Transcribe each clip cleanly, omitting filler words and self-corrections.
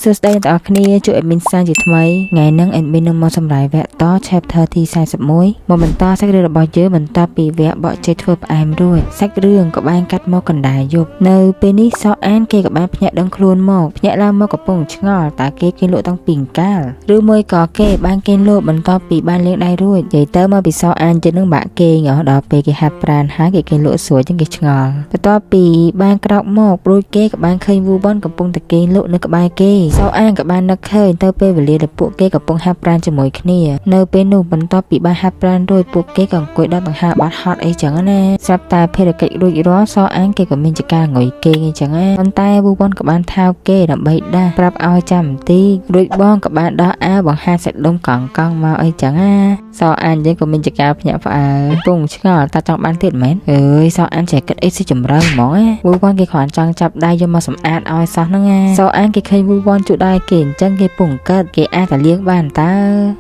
សួស្តីអ្នកទាំងអស់គ្នាជួប admin សាជាថ្មីថ្ងៃនេះ admin នឹងមកសម្រាយវគ្គត chapter ទី41មកបន្តសាច់រឿងរបស់យើងបន្ទាប់ពីវគ្គបកចេះធ្វើផ្អែមរួចសាច់រឿងក៏បានកាត់មកកណ្ដាលយប់នៅពេលនេះសអានគេក៏បានភ្ញាក់ដឹងខ្លួនមកភ្ញាក់ឡើងមកកំពុងឆ្ងល់តើគេគេលក់តាំងពីកាលឬមួយក៏គេបានគេលក់បន្ទាប់ពីបានលាងដៃរួចនិយាយទៅមកពីសអានជិះនឹងបាក់គេងដល់ពេលគេហាត់ប្រានហើយគេគេលក់ស្រួលជាងគេឆ្ងល់បន្ទាប់ពីបានក្រោកមករួចគេក៏បានឃើញវូបនកំពុងតែគេលក់នៅក្បែរគេសអានក៏បាននឹកឃើញទៅពេលវេលាដែលពួកគេកំពុងហាត់ប្រានជាមួយគ្នានៅពេលនោះបន្ទាប់ពីបានហាត់ប្រានរួចពួកគេក៏អង្គុយដល់ដង្ហើមបាត់ហត់អីចឹងណាស្រាប់តែភារកិច្ចរួចរាល់សអានគេក៏មានចការងុយគេងអីចឹងណាប៉ុន្តែវូបនក៏បានថោកគេដើម្បីដាស់ប្រាប់ឲ្យចាំបន្តិចរួចបងក៏បានដោះអាវបង្ហាញសាច់ដុំកង់កង់មកអីចឹងណាសអានយើងក៏មានចការភ្ញាក់ផ្អើលពងឆ្ងល់តាចង់បានទៀតមែនអើយសអានចេះគិតអីស៊ីជម្រៅហ្មងណាវូវ៉ាន់គេគ្រាន់ចង់ចាប់ដៃយកមកសម្អាតឲ្យសោះហ្នឹងណាសអានគេឃើញវូវ៉ាន់ជួយដៃគេអញ្ចឹងគេពងកើតគេអាចតែលៀងបានតើ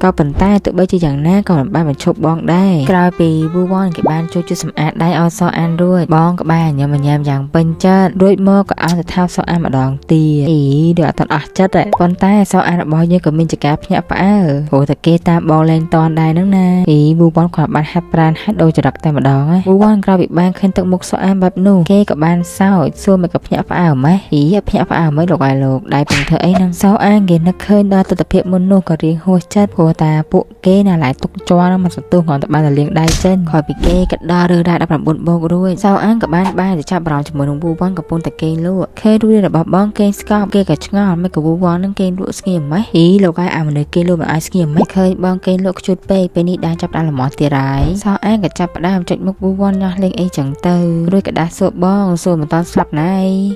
ក៏ប៉ុន្តែទោះបីជាយ៉ាងណាក៏មិនបានបញ្ឈប់បងដែរក្រោយពីវូវ៉ាន់គេបានជួយជួយសម្អាតដៃឲ្យសអានរួចបងក៏បានញ៉ាំញ៉ាំយ៉ាងពេញចិត្តរួចមកក៏ឲ្យទៅថោសអានម្ដងទៀតអីដូចអត់ទាន់អស់ចិត្តទេប៉ុន្តែសអានរបស់យើងក៏មានចការភ្ញាក់ផ្អើលព្រោះតែគេតាមបងលែងតនដែរហ្នឹងណាអីវូវ៉ាន់គាត់បានហាត់ប្រានហាត់ដូចចរិតតែម្ដងណាវូវ៉ាន់ក្រោយពីបានឃើញទឹកមុខសអានបែបនោះគេក៏បានសោចសួរមកក៏ភ្ញាក់ផ្អើលម៉េះអីភ្ញាក់ផ្អើលម៉េចលោកឲ្យលោកដៃពងធ្វើអីហ្នឹងសអានគេនឹកឃើញដល់ទស្សនភាពមុននោះក៏រៀងហួសចិត្តព្រោះតាពួកគេណាឡៃទុកជ័រហ្នឹងមកសន្ទុះគ្រាន់តែបានតែលាងដៃចេញក្រោយពីគេក៏ដល់រឿងរ៉ាវ19បូករួចសអានក៏បានបានទៅចាប់អារម្មណ៍ជាមួយនឹងវូវ៉ាន់កំពុងតែគេងលក់ឃើញរូបរាងរបស់បងគេងស្កប់គេក៏ឆ្ងល់មិនក៏វូវ៉ាន់នឹងគេងលក់ស្ងៀមម៉េះអីលោកឲ្យអាមនុស្សគេលក់មិនឲ្យស្ងៀមម៉េចឃើញបងគេងលក់ខ្ជូតពេកពេលនេះដើរចាប់ដើមល្មមទៀតហើយសអានក៏ចាប់ផ្ដើមចុចមុខវូវ៉ាន់ញោះលេងអីចឹងទៅរួចក៏ដាស់សួរបងសួរមិនតាន់ស្លាប់ណៃ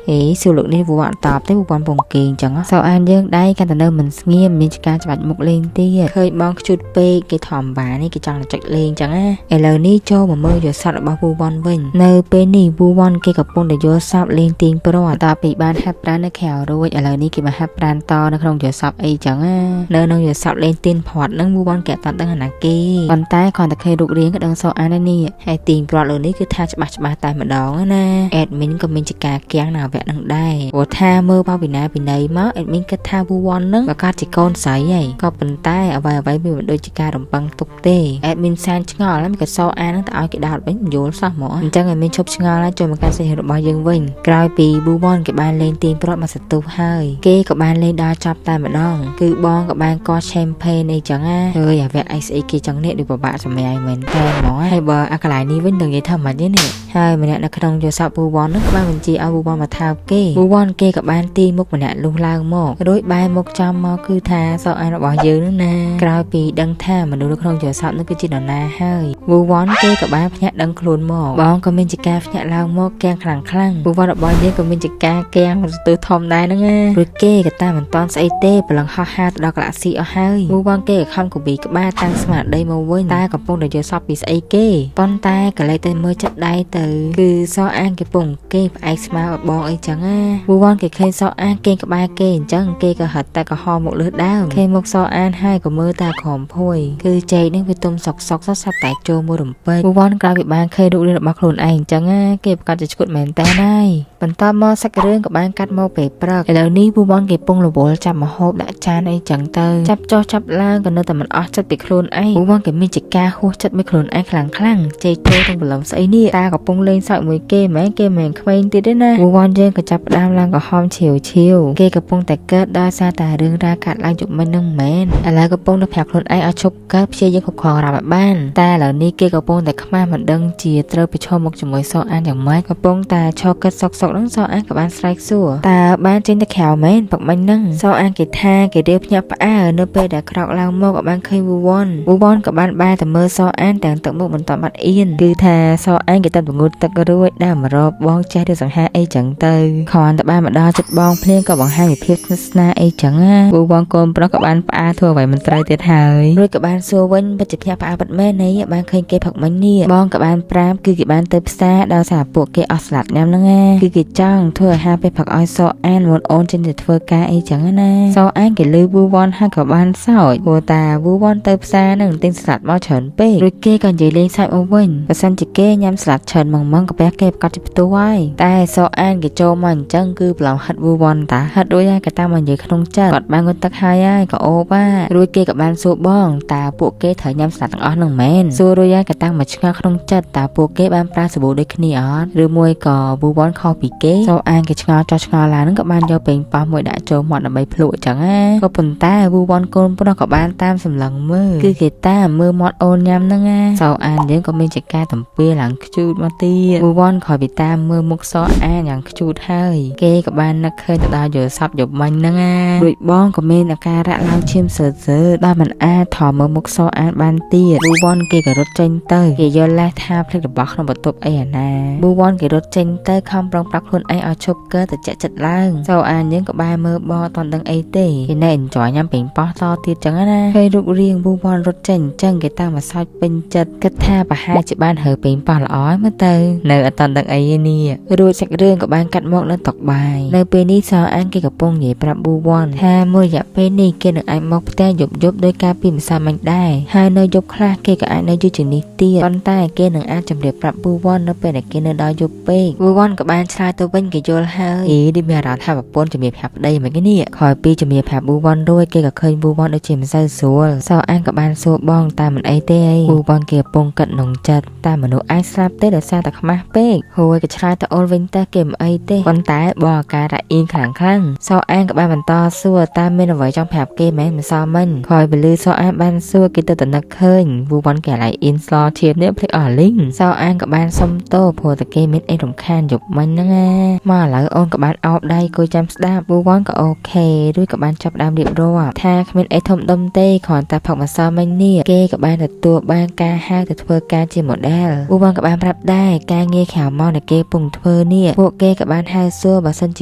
អេសួរលោកនេះវូវ៉ាន់តបទេវូវ៉ាន់ពងគេងចឹងសអានយើងដៃកាន់តែនៅមិនស្ងៀមមានចការច្បាច់មុខលេងទៀតឃើញបងខ្ជូតពេកគេធំបានេះគេចង់តែចុចលេងចឹងណាឥឡូវនេះចូលមកមើលយល់សប្តិរបស់វូវ៉ាន់វិញនៅពេលនេះវូវ៉ាន់គេកំពុងតែយល់សប្តិលេងទាញព្រ័ត្រតពីបានហាត់ប្រាណនៅក្រៅរួចឥឡូវនេះគេមកហាត់ប្រាណតនៅក្នុងយល់សប្តិអីចឹងណានៅក្នុងយល់សប្តិលេងទាញព្រ័ត្រហ្នឹងវូវ៉ាន់គេអត់ដឹងអាណាគេប៉ុន្តែគ្រាន់តែឃើញរូបរាងក៏ដឹងសអាននេះហើយទាញព្រ័ត្រលើនេះគឺថាច្បាស់ច្បាស់តែម្ដងណា admin ក៏មានចការគៀងនៅវគ្គនឹងដែរព្រោះថាមើលមកពីណាពីណីមក admin គិតថាវូវ៉ាន់ហ្នឹងប្រកាសជាកូនស្រីហើយក៏ប៉ុន្តែអ្វីអ្វីវាមិនដូចជាការរំពឹងទុកទេ admin សានឆ្ងល់ហើយមិនក៏សអានហ្នឹងទៅឲ្យគេដោតវិញយល់សោះហ្មងអញ្ចឹង admin ឈប់ឆ្ងល់ហើយចូលមកកាន់សាច់រឿងរបស់យើងវិញក្រោយពីវូវ៉ាន់គេបានលេងទាញព្រ័ត្រមកសន្ទុះហើយគេក៏បានលេងដល់ចប់តែម្ដងគឺបងក៏បានកោ champagne អីចឹងណាហើយអាវគ្គអីស្អីគេចឹងនេះដូចពិបាកសម្រាយមែនតើហ្មងហើយបើអាកន្លែងនេះវិញនឹងនិយាយថាមិនទេនេះហើយម្នាក់នៅក្នុងយល់សប្តិវូវ៉ាន់ហ្នឹងក៏បានបញ្ជាឲ្យវូវ៉ាន់មកថើបគេវូវ៉ាន់គេក៏បានទាញមុខម្នាក់លុះឡើងមករួចបែរមុខចំមកគឺថាសអានរបស់យើងហ្នឹងណាក្រោយពីដឹងថាមនុស្សនៅក្នុងយល់សប្តិនោះគឺជានរណាហើយវូវ៉ាន់គេក៏បានភ្ញាក់ដឹងខ្លួនមកបងក៏មានជាការភ្ញាក់ឡើងមកកៀងខ្លាំងខ្លាំងវូវ៉ាន់របស់យើងក៏មានជាការកៀងសន្ទុះធំដែរហ្នឹងណារួចគេក៏តាមមិនតាន់ស្អីទេព្រលឹងហោះហើរទៅដល់កាឡាស៊ីអស់ហើយវូវ៉ាន់គេក៏ខំកវីក្បាលតាំងស្មារតីមកវិញតែកំពុងតែយល់សប្តិពីស្អីគេប៉ុន្តែក៏លេចទៅមើលចិត្តដៃទៅគឺសអានគេពងគេផ្អែកស្មាបងអីចឹងណាវូវ៉ាន់គេឃើញសអានគេក្បែរគេអញ្ចឹងគេក៏ហត់តែក្រហមមកលើដើមឃើញមុខសអានហើយក៏មើលតែក្រមភួយគឺចេកនឹងវាទុំសុកសុកសសត្វតែចូលមួយរំពេចវូវ៉ាន់ក្រោយពីបានឃើញរូបរាងរបស់ខ្លួនឯងអញ្ចឹងណាគេប្រកាសជាឈួតមែនតើហើយបន្ទាប់មកសាច់រឿងក៏បានកាត់មកពេលព្រឹកឥឡូវនេះវូវ៉ាន់គេពងរវល់ចាប់មហូបដាក់ចានអីចឹងទៅចាប់ចុះចាប់ឡើងក៏នៅតែមិនអស់ចិត្តពីខ្លួនឯងវូវ៉ាន់គេមានជាការហួសចិត្តមួយខ្លួនឯងខ្លាំងខ្លាំងចេកចូលទាំងព្រលឹមស្អីនេះតាកំពុងលេងសើចមួយគេមែនគេមិនក្មេងទៀតទេណាវូវ៉ាន់យើងក៏ចាប់ផ្ដើមឡើងក្រហមឆៀវឆៀវគេកំពុងតែកើតដោយសារតែរឿងរ៉ាវកាត់ឡើងជុំមិញនឹងមែនឥឡូវកំពុងតែប្រាប់ខ្លួនឯងឲ្យឈប់កើតព្យាយាមគ្រប់គ្រងអារម្មណ៍ឲ្យបានតែឥឡូវនេះគេកំពុងតែខ្មាស់មិនដឹងជាត្រូវប្រឈមមុខជាមួយសអានយ៉ាងម៉េចកំពុងតែឈរគិតសុកសុកនឹងសអានក៏បានស្រែកសួរតើបានចេញទៅក្រៅមែនផឹកមិញហ្នឹងសអានគេថាគេរៀបភ្ញាក់ផ្អើលនៅពេលដែលក្រោកឡើងមកក៏បានឃើញវូវ៉ាន់វូវ៉ាន់ក៏បានបែរទៅមើលសអានទាំងទឹកមុខមិនតបាត់អៀនគឺថាសអានគេតែងូតទឹករួចដើមមករកបងចេះឬសង្ហាអីចឹងទៅគ្រាន់តែបានមកដល់ចិត្តបងភ្លៀងក៏បង្ហាញពីភាពស្និទ្ធស្នាលអីចឹងណាវូវ៉ាន់កូនប្រុសក៏បានផ្អើលធ្វើអ្វីមិនត្រូវទៀតហើយរួចក៏បានសួរវិញពិតជាភ្ញាក់ផ្អើលពិតមែននេះបានឃើញគេផឹកមិញនេះបងក៏បានប្រាប់គឺគេបានទៅផ្សារដោយសារពួកគេអស់ស្លាប់ញ៉ាំហ្នឹងណាគឺគេ គេចង់ធ្វើអាហារពេលព្រឹកឲ្យសអានមុនអូនចេញទៅធ្វើការអីចឹងណាសអានគេលឺវូវ៉ាន់ហើយក៏បានសើចព្រោះតាវូវ៉ាន់ទៅផ្សារនឹងទិញស្លាត់មកច្រើនពេករួចគេក៏និយាយលេងសើចមកវិញបើសិនជាគេញ៉ាំស្លាត់ច្រើនមកមកកាពះគេប្រកាសជាផ្ទុះហើយតែសអានគេចូលមកអញ្ចឹងគឺប្រឡងហិតវូវ៉ាន់តាហិតរួចហើយក៏តាមមកនិយាយក្នុងចិត្តគាត់បានងូតទឹកហើយហើយក៏អូបារួចគេក៏បានសួរបងតើពួកគេត្រូវញ៉ាំស្លាត់ទាំងអស់នឹងមែនសួររួចហើយក៏តាំងមកឆ្ងល់ក្នុងចិត្តតើពួកគេបានប្រើសាប៊ូដូចគ្នាអត់ឬមួយក៏វូវ៉ាន់ខុសពីគេសអានគេឆ្ងល់ចោះឆ្ងល់ឡើងហ្នឹងក៏បានយកពេញប៉ោះមួយដាក់ចូលមាត់ដើម្បីភ្លក់អញ្ចឹងណាក៏ប៉ុន្តែវូវ៉ាន់កូនប្រុសក៏បានតាមសម្លឹងមើលគឺគេតាមមើលមាត់អូនញ៉ាំហ្នឹងណាសអានយើងក៏មានចការតំពីឡើងខ្ជូតមកទៀតវូវ៉ាន់ក្រោយពីតាមមើលមុខសអានយ៉ាងខ្ជូតហើយគេក៏បាននឹកឃើញទៅដល់យល់សពយប់មិញហ្នឹងណារួចបងក៏មានអាការៈឡើងឈាមសើសើដល់មិនអាចថមមើលមុខសអានបានទៀតវូវ៉ាន់គេក៏រត់ចេញទៅគេយល់លេសថាភ្លេចរបស់ក្នុងបន្ទប់អីអាណាវូវ៉ាន់គេរត់ចេញទៅខំប្រឹងប្រាប់ខ្លួនឯងឲ្យឈប់កើទៅចាក់ចិត្តឡើងសអានយើងក៏បែរមើលបងអត់ទាន់ដឹងអីទេគេនៅ enjoy ញ៉ាំពេញប៉ោះតទៀតចឹងណាឃើញរូបរាងវូវ៉ាន់រត់ចេញចឹងគេតាំងមកសើចពេញចិត្តគិតថាប្រហែលជាបានហើពេញប៉ោះល្អហើយមើលទៅនៅអត់ទាន់ដឹងអីទេនេះរួចសាច់រឿងក៏បានកាត់មកនៅតុបាយនៅពេលនេះសអានគេកំពុងនិយាយប្រាប់វូវ៉ាន់ថាមួយរយៈពេលនេះគេនឹងអាចមកផ្ទះយប់យប់ដោយការពីម្សិលមិញដែរហើយនៅយប់ខ្លះគេក៏អាចនៅយូរជាងនេះទៀតប៉ុន្តែគេនឹងអាចជម្រាបប្រាប់វូវ៉ាន់នៅពេលដែលគេនៅដល់យប់ពេកវូវ៉ាន់ក៏បានឆ្លើយទៅវិញគេយល់ហើយអីនេះមានអារម្មណ៍ថាប្រពន្ធជំរាបប្រាប់ប្តីមិនគេនេះក្រោយពីជំរាបប្រាប់វូវ៉ាន់រួចគេក៏ឃើញវូវ៉ាន់ដូចជាមិនសូវស្រួលសអានក៏បានសួរបងតែមិនអីទេអីវូវ៉ាន់គេកំពុងគិតក្នុងចិត្តតែមនុស្សអាចស្លាប់ទេដោយសារតែខ្មាស់ពេកហួយក៏ឆ្លើយទៅអូនវិញទៅគេមិនអីទេប៉ុន្តែបងអាការៈអៀនខ្លាំងខ្លាំងសអានក៏បានបន្តសួរតើមានអ្វីចង់ប្រាប់គេមែនមិនសមមិញក្រោយពលឺសអានបានសួរគេទៅតនឹកឃើញវូវ៉ាន់គេឡៃអៀនស្លឈៀបនេះភ្លេចអស់លីងសអានក៏បានសុំទោសព្រោះតែគេមានអីរំខានយប់មិញហ្នឹងណាមកឥឡូវអូនក៏បានអោបដៃគួយចាំស្ដាប់វូវ៉ាន់ក៏OK រួចក៏បានចាប់ដើមរៀបរាប់ថាគ្មានអីធំដុំទេគ្រាន់តែផឹកម្សិលមិញនេះគេក៏បានទទួលបានការហៅទៅធ្វើការជា model វូវ៉ាន់ក៏បានប្រាប់ដែរការងារក្រៅមកដែលគេពងធ្វើនេះពួកគេក៏បានហៅសួរបើសិនជ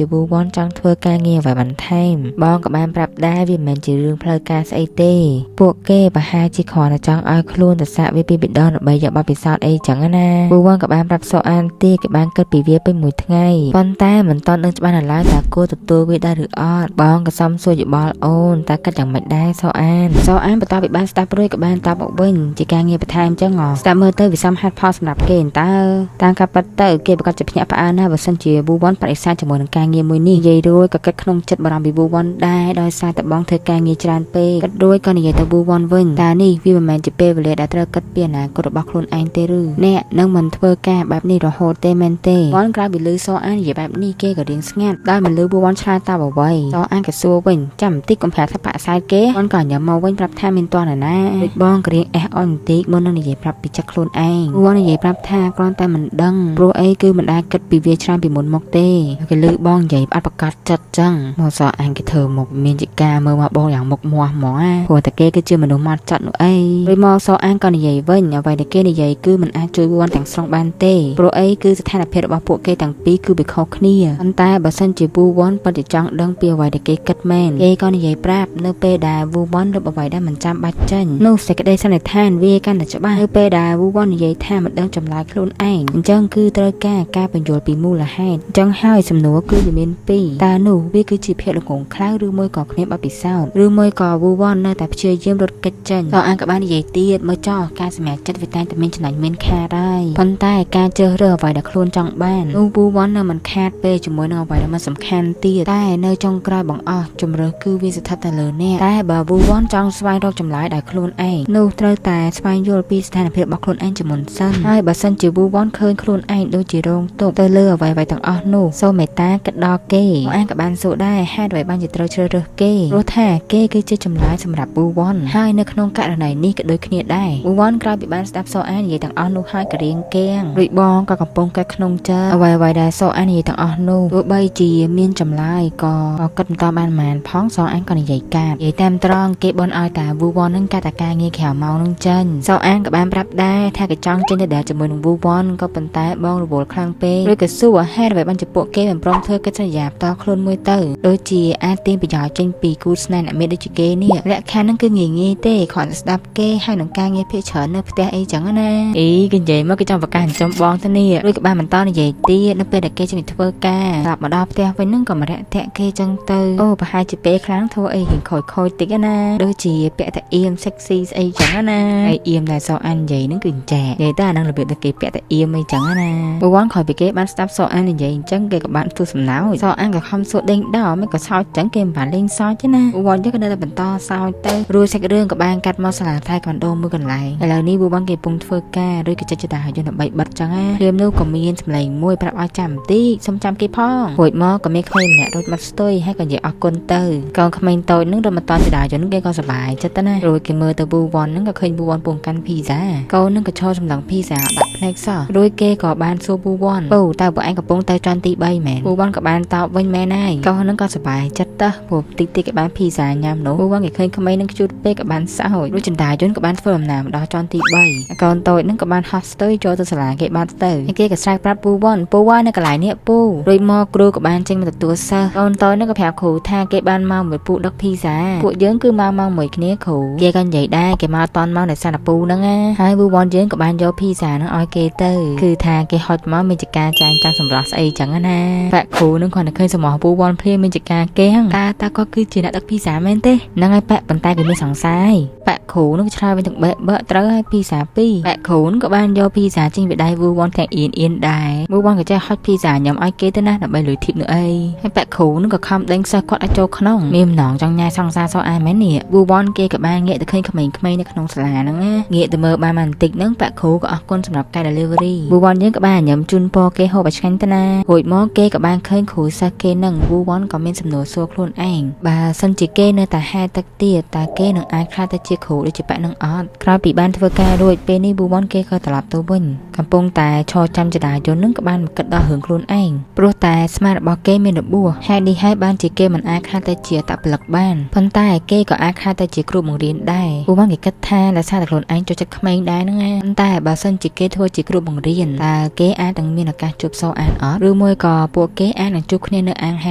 ាវូវ៉ាន់ចង់ធ្វើការងារអ្វីបន្ថែមបងក៏បានប្រាប់ដែរវាមិនមែនជារឿងផ្លូវការស្អីទេពួកគេប្រហែលជាគ្រាន់តែចង់ឲ្យខ្លួនទៅសាកវាពីបិដងដើម្បីយកបទពិសោធន៍អីចឹងណាវូវ៉ាន់ក៏បានប្រាប់សូអានទីគេបានគិតពីវាពេញមួយថ្ងៃប៉ុន្តែមិនតន់ដឹងច្បាស់នៅឡើយតើគួរទទួលវាដែរឬអត់បងក៏សុំសួរយោបល់អូនតើគិតយ៉ាងម៉េចដែរសូអានសូអានបន្ទាប់ពីបានស្ដាប់រួចក៏បានតបមកវិញជាការងារបន្ថែមចឹងហ៎ស្ដាប់មើលទៅវាសមហេតុផលសម្រាប់គេតើតាមការប៉ັດទៅគេប្រកាសជាភ្ញាក់ផ្អើលណាស់បើសិនជាវូវ៉ាន់បដិសេធជាមួយនឹងការងារមួយនេះនិយាយរួចក៏គិតក្នុងចិត្តបារម្ភពីវូវ៉ាន់ដែរដោយសារតែបងធ្វើការងារច្រើនពេកគិតរួចក៏និយាយទៅវូវ៉ាន់វិញតើនេះវាមិនមែនជាពេលវេលាដែលត្រូវគិតពីអនាគតរបស់ខ្លួនឯងទេឬអ្នកនឹងមិនធ្វើការបែបនេះរហូតទេមែនទេវ៉ាន់ក្រៅពីលឺសូអាននិយាយបែបនេះគេក៏រៀងស្ងាត់ដោយមិនលឺវូវ៉ាន់ឆ្លើយតបអ្វីសូអានក៏សួរវិញចាំបន្តិចកុំប្រាប់ថាបាក់សែតគេវ៉ាន់ក៏ញ៉ាំមកវិញប្រាប់ថាមានតនណាដូចបងក៏រៀងអេះអន់បន្តិចមុននឹងនិយាយប្រាប់ពីចិត្តខ្លួនឯងវ៉ាន់និយាយប្រាប់ថាគ្រាន់តែមិនដឹងព្រោះអីគឺមិនដែលគិតពីវាច្រើនពីមុនមកទេគេលឺបងនិយាយអត់ប្រកាសចិត្តចឹងមកសអានគេធ្វើមុខមានជាការមើលមកបងយ៉ាងមុខមាស់ហ្មងណាព្រោះតែគេគឺជាមនុស្សម៉ត់ចត់នោះអីរួចមកសអានក៏និយាយវិញអ្វីដែលគេនិយាយគឺមិនអាចជួយវ៉ាន់ទាំងស្រុងបានទេព្រោះអីគឺស្ថានភាពរបស់ពួកគេទាំងពីរគឺវាខុសគ្នាប៉ុន្តែបើសិនជាវូវ៉ាន់ពិតជាចង់ដឹងពីអ្វីដែលគេគិតមែនគេក៏និយាយប្រាប់នៅពេលដែលវូវ៉ាន់លុបអ្វីដែលមិនចាំបាច់ចេញនោះសេចក្តីសន្និដ្ឋានវាកាន់តែច្បាស់នៅពេលដែលវូវ៉ាន់និយាយថាមិនដឹងចម្លើយខ្លួនឯងអញ្ចឹងគឺត្រូវការការបញ្យល់ពីមូលហេតុអញ្ចឹងហើយសំណួរគឺវាមានពីរតើនោះវាគឺជាភាពល្ងងខ្លៅឬមួយក៏គ្មានបទពិសោធន៍ឬមួយក៏វូវ៉ាន់នៅតែព្យាយាមរត់គេចចេញក៏អានក៏បាននិយាយទៀតមើលចោះការសម្រេចចិត្តវាតែងតែមានចំណេញមានខាតហើយប៉ុន្តែការជ្រើសរើសអ្វីដែលខ្លួនចង់បាននោះវូវ៉ាន់នៅមិនខាតពេលជាមួយនឹងអ្វីដែលមិនសំខាន់ទៀតតែនៅចុងក្រោយបង្អស់ជំរើសគឺវាស្ថិតតែលើអ្នកតែបើវូវ៉ាន់ចង់ស្វែងរកចម្លើយដោយខ្លួនឯងនោះត្រូវតែស្វែងយល់ពីស្ថានភាពរបស់ខ្លួនឯងជាមុនសិនហើយបើសិនជាវូវ៉ាន់ឃើញខ្លួនឯងដូចជារងទុក្ខទៅលើអ្វីៗទាំងអស់នោះសូមមេត្តាគិតដល់គេអានក៏បានសួរដែរហេតុអ្វីបានជាត្រូវជ្រើសរើសគេព្រោះថាគេគឺជាចម្លើយសម្រាប់វូវ៉ាន់ហើយនៅក្នុងករណីនេះក៏ដូចគ្នាដែរវូវ៉ាន់ក្រោយពីបានស្ដាប់សូអាននិយាយទាំងអស់នោះហើយក៏រៀងគៀងរួចបងក៏កំពុងកែក្នុងចិត្តអ្វីៗដែលសូអាននិយាយទាំងអស់នោះទោះបីជាមានចម្លើយក៏គិតមិនតបានប៉ុន្មានផងសូអានក៏និយាយកាត់និយាយតាមត្រង់គេបនឲ្យតាវូវ៉ាន់នឹងកាត់តែការងារក្រៅម៉ោងនឹងចេញសូអានក៏បានប្រាប់ដែរថាគេចង់ចេញទៅដែលជាមួយនឹងវូវ៉ាន់ក៏ប៉ុន្តែបងរវល់ខ្លាំងពេករួចក៏សួរហេតុអ្វីបានជាពួកគេមិនព្រមធ្វើកិច្ចសន្យាផ្ទាល់ខ្លួនមួយទៅដូចជាអាចទាញប្រយោជន៍ចេញពីគូស្នេហ៍អ្នកមានដូចជាគេនេះលក្ខខណ្ឌហ្នឹងគឺងាយងាយទេគ្រាន់តែស្ដាប់គេហើយនឹងការងារភាគច្រើននៅផ្ទះអីចឹងណាអីគេនិយាយមកគេចង់ប្រកាសចិញ្ចឹមបងទៅនេះរួចក៏បានបន្តនិយាយទៀតនៅពេលដែល ដែលគេចេញធ្វើការស្រាប់មកដល់ផ្ទះវិញហ្នឹងក៏មរាក់តាក់គេចឹងទៅអូប្រហែលជាពេលខ្លាំងធ្វើអីរៀងខូចខូចតិចណាដូចជាពាក់តែអៀម sexy ស្អីចឹងណាហើយអៀមដែលសអាននិយាយហ្នឹងគឺចែនិយាយតែអាហ្នឹងរបៀបតែគេពាក់តែអៀមអីចឹងណាបវ៉ាន់ក្រោយពីគេបានស្ដាប់សអាននិយាយអញ្ចឹងគេក៏បានសួរសំណោចសអានក៏ខំសួរដេញដោមិនក៏សោចចឹងគេមិនបានលេងសើចទេណាបវ៉ាន់យើងក៏នៅតែបន្តសោចទៅរួចសាច់រឿងក៏បានកាត់មកសាលាថៃកុនដូមួយកន្លែងឥឡូវនេះបវ៉ាន់គេពងធ្វើការឬក៏ចិត្តចតាយន្តដើម្បីបិទចឹងណាភ្លាមនោះក៏មានសម្លេងមួយប្រាប់ឲ្យចាំបន្តិចសុំចាំគេផងរួចមកក៏មានក្មេងម្នាក់រត់មកស្ទុយហើយក៏និយាយអរគុណទៅកូនក្មេងតូចនឹងរត់មកតន់ចតាយន្តគេក៏សប្បាយចិត្តទៅណារួចគេមើលទៅប៊ូវ៉ាន់នឹងក៏ឃើញប៊ូវ៉ាន់ពងកាន់ភីហ្សាកូននឹងក៏ឈរសម្លឹងភីហ្សាដាក់ភ្នែកសោះរួចគេក៏បានសួរប៊ូវ៉ាន់ពូតើពួកឯងកំពុងទៅជាន់ទី3មែនប៊ូវ៉ាន់ក៏បានតបវិញមែនហើយកូននឹងក៏សប្បាយចិត្តទៅព្រោះតិចតិចក៏បានភីហ្សាញ៉ាំនោះប៊ូវ៉ាន់គេឃើញក្មេងនឹងខ្ជូតពេកក៏បានសើចរួចចន្ទាយន្តក៏បានធ្វើដំណើរមកដល់ជាន់ទី3កូនតូចនឹងក៏បានហោះស្ទុយចូលទៅសាលាគេបានទៅហើយគេក៏ស្រែកប្រាប់ពូវ៉ាន់ពូវ៉ាន់នៅកន្លែងនេះពូរួចមកគ្រូក៏បានចេញមកទទួលសិស្សកូនតូចនឹងក៏ប្រាប់គ្រូថាគេបានមកមួយពូដឹកភីហ្សាពួកយើងគឺមកមកមួយគ្នាគ្រូគេក៏និយាយដែរគេមកតន់មកដោយសារតែពូហ្នឹងណាហើយពូវ៉ាន់យើងក៏បានយកភីហ្សាហ្នឹងឲ្យគេទៅគឺថាគេហុចមកមានចការចាញ់ចាំសម្រស់ស្អីចឹងណាបាក់គ្រូនឹងគ្រាន់តែឃើញសម្រស់ពូវ៉ាន់ភ្លាមមានចការកៀងតើតើគាត់គឺជាអ្នកដឹកភីហ្សាមែនទេហ្នឹងហើយប៉ាក់ប៉ុន្តែគេមានសង្ស័យប៉ាក់គ្រូនឹងឆ្លើយវិញទាំងបែកបើកត្រូវហើយភីហ្សាពីរប៉ាក់គ្រូនឹងក៏បានយកភីហ្សាចេញពីដៃវូវ៉ាន់ទាំងអៀនអៀនដែរវូវ៉ាន់ក៏ចេះហុចភីហ្សាញ៉ាំឲ្យគេទៅណាដើម្បីលុយធីបនោះអីហើយប៉ាក់គ្រូនឹងក៏ខំដេញសិស្សគាត់ឲ្យចូលក្នុងមានម្ដងចង់ញ៉ាយសង្សារសោអាមែននេះវូវ៉ាន់គេក៏បានងាកទៅឃើញក្មេងៗនៅក្នុងសាលាហ្នឹងណាងាកទៅមើលបានបន្តិចហ្នឹងប៉ាក់គ្រូក៏អរគុណសម្រាប់ការ delivery វូវ៉ាន់យើងក៏បានញ៉ាំជូនពរគេហូបឲ្យឆ្ងាញ់ទៅណារួចមកគេក៏បានឃើញគ្រូសិស្សគេនឹងវូវ៉ាន់ក៏មានសំណួរសួរខ្លួនឯងបើសិនជាគេនៅតែហែទឹកទៀតតើគេនឹងអាចខ្លាចទៅជាគ្រូដូចជាប៉ាក់នឹងអត់ក្រោយពីបានធ្វើការរួចពេលនេះវូវ៉ាន់គេក៏ត្រឡប់ទៅវិញកំពុងតែឈរចាំចដាយន្តនឹងក៏បានមកគិតដល់រឿងខ្លួនឯងព្រោះតែស្មាររបស់គេមានរបួសហេតុនេះហើយបានជាគេមិនអាចខ្លាចទៅជាតពលិកបានប៉ុន្តែគេក៏អាចខ្លាចទៅជាគ្រូបង្រៀនដែរវូវ៉ាន់គេគិតថាដោយសារតែខ្លួនឯងចូលចិត្តក្មេងដែរហ្នឹងណាប៉ុន្តែបើសិនជាគេធ្វើជាគ្រូបង្រៀនតើគេអាចនឹងមានឱកាសជួបសូអានអត់ឬមួយក៏ពួកគេអាចនឹងជួបគ្នានៅអាងហ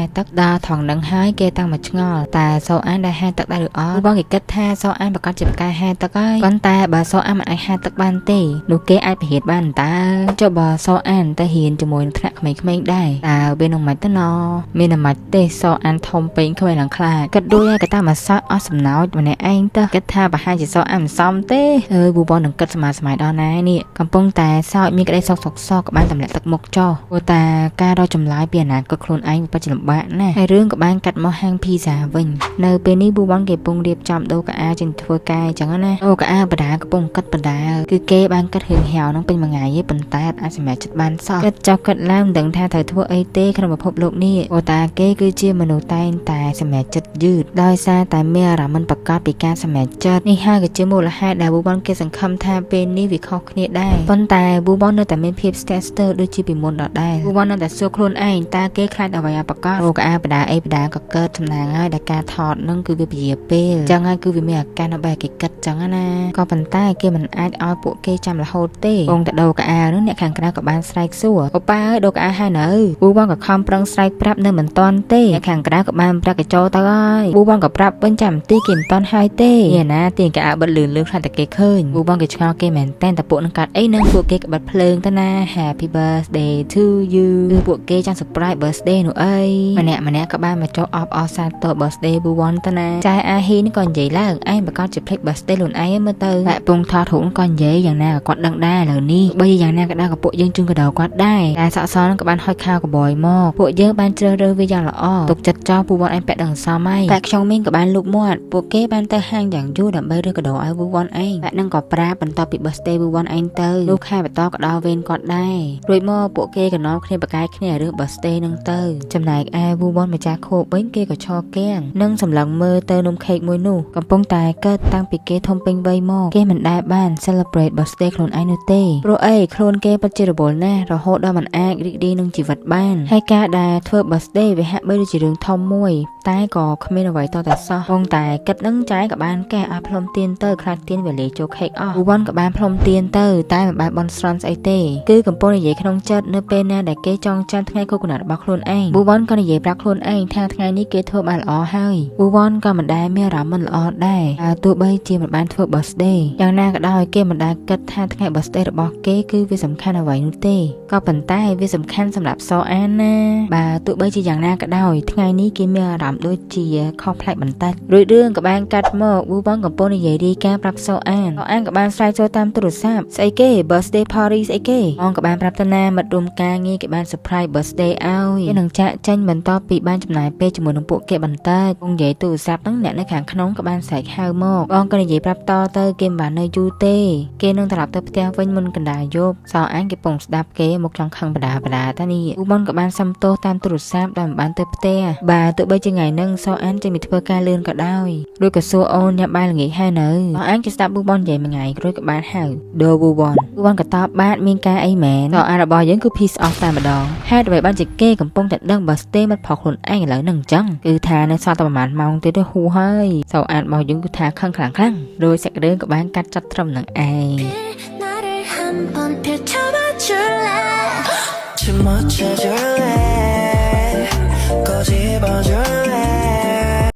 ែទឹកដល់ថងនឹងហើយគេតាំងមកឆ្ងល់តើសូអានដែលហែទឹកដែរឬអត់វូវ៉ាន់គេគិតថាសូអានប្រកាសជាផ្កាយហែទឹកហើយប៉ុន្តែបើសូអានមិនអាចហែទឹកបានទេនោះគេអាចពហិតបានតើចុះបើសូអានទៅរៀនជាមួយនឹងថ្នាក់ក្មេងៗដែរតើវានឹងមិនទៅណមានតែមិនទេសូអានធំពេកក្មេងឡើងខ្លាចគិតដូចហើយក៏តាមមកសោះអស់សំណោចម្នាក់ឯងទៅគិតថាប្រហែលជាសូអានមិនសមទេអើយប៊ូបងនឹងគិតស្មាស្មៃដល់ណានេះកំពុងតែសោចមានក្តីសោកសោកសក៏បានទម្លាក់ទឹកមុខចោះព្រោះតាការរកចម្លើយពីអនាគតខ្លួនឯងពិតជាលំបាកណាស់ហើយរឿងក៏បានកាត់មកហាងភីហ្សាវិញនៅពេលនេះប៊ូបងគេកំពុងរៀបចំដូរកៅអៅចេញធ្វើការអញ្ចឹងណាអូកៅអៅបដាកំពុងគិតបដាគឺគេបានគិតរឿងហៅនឹងពេញមួយថ្ងៃឯងប៉ុន្តែអាចសម្រេចចិត្តបានសោះគិតចោះគិតឡើងមិនដឹងថាត្រូវធ្វើអីទេក្នុងពិភពលោកនេះព្រោះតាគេគឺជាមនុស្សតែងតែសម្រេចចិត្តយឺតដោយសារតែមានអារម្មណ៍មិនប្រកបពីការសម្រេចចិត្តនេះហើយក៏ជាមូលហេតុដែលប៊ូបនគេសង្ឃឹមថាពេលនេះវាខុសគ្នាដែរប៉ុន្តែប៊ូបននៅតែមានភាពស្ទាក់ស្ទើរដូចជាពីមុនដដែលប៊ូបននៅតែសួរខ្លួនឯងតើគេខ្លាចអ្វីឲ្យប្រកបអូកអាបដាអីបដាក៏កើតសំណាងហើយដែលការថតនឹងគឺវាពជាពេលចឹងហើយគឺវាមានឱកាសដើម្បីគេគិតចឹងណាក៏ប៉ុន្តែគេមិនអាចឲ្យពួកគេចាំរហូតទេពងតែដូរកអានោះអ្នកខាងក្រៅក៏បានស្រែកសួរអូប៉ាអើយដូរកអាហើយនៅប៊ូបងក៏ខំប្រឹងស្រែកប្រាប់នៅមិនទាន់ទេអ្នកខាងក្រៅក៏បានប្រាប់កចូលទៅហើយប៊ូបងក៏ប្រាប់វិញចាំទីគេមិនទាន់ហើយទេនេះណាទាញកអាបិទលឿនលឿនខ្លាចតែគេឃើញប៊ូបងគេឆ្ងល់គេមែនតែនតែពួកនឹងកាត់អីនឹងពួកគេក៏បិទភ្លើងទៅណា Happy birthday to you គឺពួកគេចង់ surprise birthday នោះអីម្នាក់ម្នាក់ក៏បានមកចុះអបអរសាទរ birthday ប៊ូវ៉នទៅណាចែអាហ៊ីនេះក៏និយាយឡើងឯងប្រកាសជាភ្លេច birthday ខ្លួនឯងមើលទៅបែកពងថតរូបក៏និយាយយ៉ាងណាក៏គាត់ដឹងដែរឥឡូវនេះបីយ៉ាងណាក៏ដោយក៏ពួកយើងជូនកដោគាត់ដែរតែសក់សនក៏បានហុចខោកបយមកពួកយើងបានជ្រើសរើសវាយ៉ាងល្អទុកចិត្តចោលពូវ៉នឯងពាក់ដឹងសមហើយតែខ្ញុំមីងក៏បានលូកមាត់ពួកគេបានទៅហាងយ៉ាងយូរដើម្បីរើសកដោឲ្យវូវ៉នឯងបែកនឹងក៏ប្រាប់បន្ទាប់ពី birthday វូវ៉នឯងទៅលោកខែបន្តក៏ដល់វេនគាត់ដែររួចមកពួកគេក៏នាំគ្នាប្រកែកគ្នារឿង birthday នឹងទៅចំណែកឯវូវ៉នម្ចាស់ខួបវិញគេក៏ឈរគៀងនិងសម្លឹងមើលទៅនំខេកមួយនោះកំពុងតែកើតតាំងពីគេធំពេញវ័យមកគេមិនដែលបាន celebrate birthday ខ្លួនឯងនោះទេព្រោះអីខ្លួនគេពិតជារវល់ណាស់រហូតដល់មិនអាចរីករាយនឹងជីវិតបានហើយការដែលធ្វើ birthday វាហាក់បីដូចជារឿងធំមួយតែក៏គ្មានអ្វីតតែសោះពងតែគិតនឹងចែក៏បានកែឲ្យផ្លុំទៀនទៅខ្លាចទៀនវេលាចូលខេកអស់វ៉ាន់ក៏បានផ្លុំទៀនទៅតែមិនបានបន់ស្រន់ស្អីទេគឺកំពុងនិយាយក្នុងចិត្តនៅពេលណាដែលគេចងចាំថ្ងៃខួបកំណត់របស់ខ្លួនឯងប៊ូវ៉ាន់ក៏និយាយប្រាប់ខ្លួនឯងថាថ្ងៃនេះគេធ្វើបានល្អហើយប៊ូវ៉ាន់ក៏មិនដែលមានអារម្មណ៍មិនល្អដែរទោះបីជាមិនបានធ្វើ birthday យ៉ាងណាក៏ដោយគេមិនដែលគិតថាថ្ងៃ birthday របស់គេគឺវាសំខាន់អ្វីនោះទេក៏ប៉ុន្តែវាសំ សំខាន់សម្រាប់សអានណាបាទទោះបីជាយ៉ាងណាក៏ដោយថ្ងៃនេះគេមានអារម្មណ៍ដូចជាខុសប្លែកបន្តិចរួចរឿងក៏បានកាត់មកវូបងកំពុងនិយាយរាយការណ៍ប្រាប់សអានសអានក៏បានស្រែកចូលតាមទូរស័ព្ទស្អីគេ birthday party ស្អីគេបងក៏បានប្រាប់ទៅណាមិត្តរួមការងារគេបាន surprise birthday ឲ្យគេនឹងចាក់ចេញបន្ទាប់ពីបានចំណាយពេលជាមួយនឹងពួកគេបន្តិចបងនិយាយទូរស័ព្ទហ្នឹងអ្នកនៅខាងក្នុងក៏បានស្រែកហៅមកបងក៏និយាយប្រាប់តទៅគេមិនបាននៅយូរទេគេនឹងត្រឡប់ទៅផ្ទះវិញមុនកណ្ដាលយប់សអានគេពងស្ដាប់គេមកចង់ខឹងបដាបដាតានេះអ៊ូបងក៏បានសុំទោសតាមទូរស័ព្ទដោយមិនបានទៅផ្ទះបាទទោះបីជាថ្ងៃហ្នឹងសអានចេញពីធ្វើការលឿនក៏ដោយរួចក៏សួរអូនញ៉ាំបាយល្ងាចហើយនៅសអានគេស្ដាប់ប៊ូបននិយាយមួយថ្ងៃរួចក៏បានហៅដូប៊ូបនប៊ូបនក៏តបបាទមានការអីមែនសអានរបស់យើងគឺ piss off តែម្ដងហេតុអ្វីបានជាគេកំពុងតែដឹង birthday មិត្តប្រុសខ្លួនឯងឥឡូវហ្នឹងអញ្ចឹងគឺថានៅសល់តែប្រហែលម៉ោងទៀតទេហួហើយសអានរបស់យើងគឺថាខឹងខ្លាំងខ្លាំងដោយសាច់រឿងក៏បានកាត់ចាត់ត្រឹមនឹងឯង 나를 한번 펼쳐봐 줄래? 춤 맞춰줄래? 꼬집어줄래?